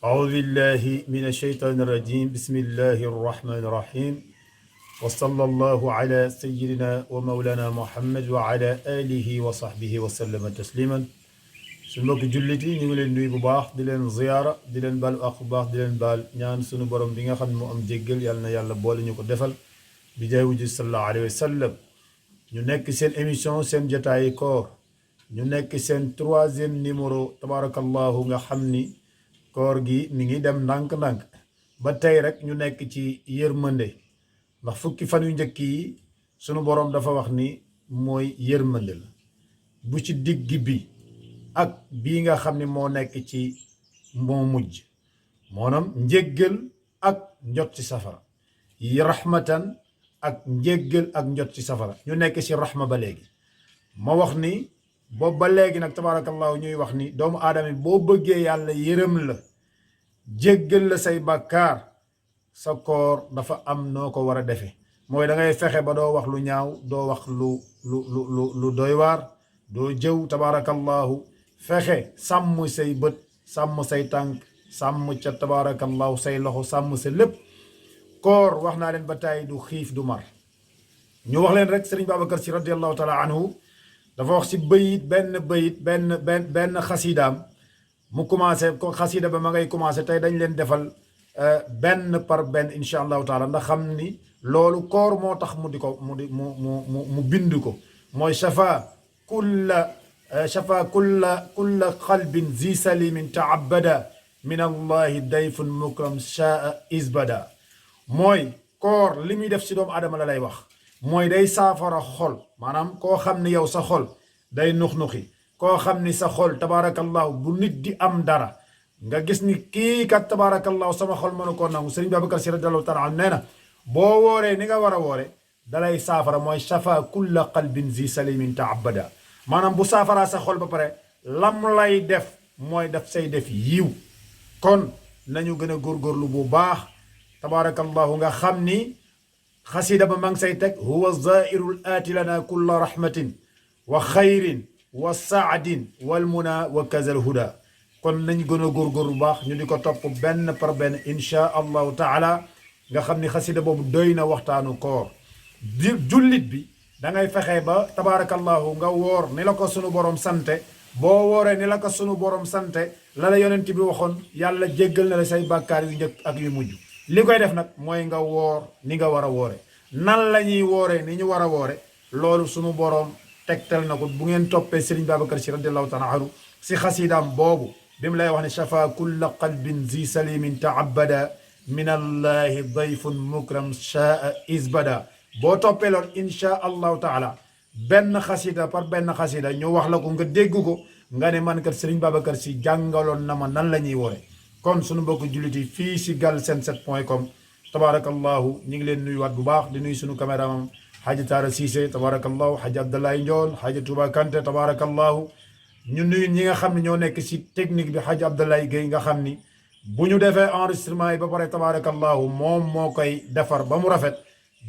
أعوذ بالله من الشيطان الرجيم بسم الله الرحمن الرحيم وصلى الله على سيدنا ومولانا محمد وعلى آله وصحبه وسلم تسليما suñu mbokki jullit yi ñu ngi leen nuyu bu baax di leen ziyaara di leen baal ak bu baax di leen baal ñaan suñu borom bi nga xam ne moo am jéggal yàlla na yàlla boole ñu ko defal bi jaay wujji sallallahu alayhi wa sallam ñu nekk seen émission seen jotaayi koor ñu nekk seen troisième numéro tabarakallahu nga xam ni koor gi mi ngi dem ndànk-ndànk ba tey rek ñu nekk ci yërmande ndax fukki fan yu njëkk yi sunu borom dafa wax ni mooy yërmande la bu ci digg bi ak bii nga xam ni moo nekk ci moo mujj maanaam njéggal ak njot ci safara yi rahmatan ak njéggal ak njot ci safara ñu nekk ci rahma ba léegi ma wax ni boobu ba léegi nag tabarakallahu ñuy wax ni doomu aadama boo bëggee yàlla yërëm la jéggal la say bàkkaar sa koor dafa am noo ko war a defe mooy da ngay fexe ba doo wax lu ñaaw doo wax lu doy waar doo jëw tabarakallahu fexe sàmm say bët sàmm say tànk sàmm ca tabarakallahu say loxo sàmm sa lépp koor wax naa leen ba tàyyi du xiif du mar ñu wax leen rek sëriñ Babacar Si radiyallahu taala anhu dafa wax ci benn xasidaam mu commencé ko xasida ba ma ngay commencé tey dañ leen defal benn par benn incha allahu taala ndax xam ni loolu koor moo tax mu di ko mu bind ko mooy shafa kulla qalbin zi salimin taabada min allahi dayfun mukram shaa isbada mooy koor li muy def si doomu aadama la lay wax mooy day saafara xol maanaam koo xam ni yow sa xol day nux-nuxi koo xam ni sa xol tabarakallahu bu nit di am dara nga gis ni kii kat tabarakallahu sama xol mënu koo nangu sëriñ Babacar Si radiyallahu taala an nee na boo wooree ni nga war a woore dalay saafara mooy shafa kulla qalbin zi salimin taabada maanaam bu saafaraa sa xol ba pare lam lay def mooy daf say def yiw kon nañu gën a góorgóorlu bu baax tabarakallahu nga xam ni xasida ba ma ngi say teg huwa zairul aati lana kulla rahmatin wa xayrin wa saadin wal muna wa kazal huda kon nañ gën a góorgóorlu bu baax ñu di ko topp benn par benn insha allahu taala nga xam ni xasida boobu doy na waxtaanu koor jullit bi da ngay fexe ba tabarakallahu nga woor ni la ko sunu borom sante boo wooree ni la ko sunu borom sante la la yonent bi waxoon yàlla jéggal na la say bàkkaar yu njëkk ak yu mujj li koy def nag mooy nga woor ni nga war a woore nan la ñuy wooree ni ñu war a woore loolu sunu borom tegtal na ko bu ngeen toppee Serigne Babacar Si radiyallahu taala anhu si xasidaam boobu bi mu lay wax ne shafa kulla qalbin zi salimin taabada min allahi dayfun mukram shaa isbada boo toppee loolu insha allahu taala benn xasida par benn xasida ñu wax la ko nga dégg ko nga ne man kat Serigne Babacar Si jàngaloon na ma nan la ñuy woore kon sunu mbokk jullit yi fii si Galsen 7.com tabarakallahu ñu ngi leen nuyuwaat bu baax di nuyu sunu caméraman Hadji Tara Cissé tabarakallahu Hadji Abdoulaye Ndiol Hadji Touba Kanté tabarakallahu ñu nuyu ñi nga xam ne ñoo nekk si technique bi Hadji Abdoulaye Gueye nga xam ni bu ñu defee enregistrement yi ba pare tabarakallahu moom moo koy defar ba mu rafet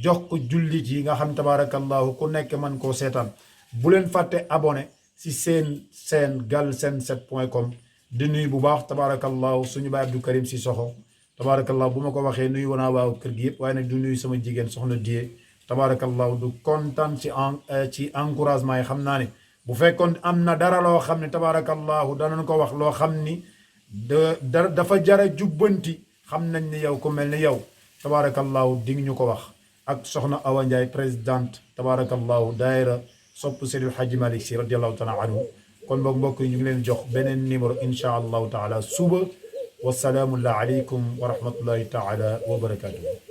jox ko jullit yi nga xam tabarakallahu ku nekk man koo seetaan bu leen fàtte abonné si seen Galsen 7.com di nuyu bu baax tabarakallahu suñu baay Abdou Karim Sissoko tabarakallahu bu ma ko waxee nuyu wanaa waaw kër gi yëpp waaye nag du nuyu sama jigéen soxna Diye tabarakallahu du kontaan ci encouragement yi xam naa ne bu fekkoon am na dara loo xam ne tabarakallahu danañ ko wax loo xam ni dafa jara jubbanti xam nañ ni yow ku mel ni yow tabarakallahu di ñu ko wax ak soxna Awa Ndiaye présidente tabarakallahu daayira sopp Seydil Hadji Malick Si radiyallahu taala anhu kon boog mbokk yi ñu ngi leen jox beneen numéro insha allahu taala suba wasalaamu aleykum wa rahmatullahi taala wa barakatuhu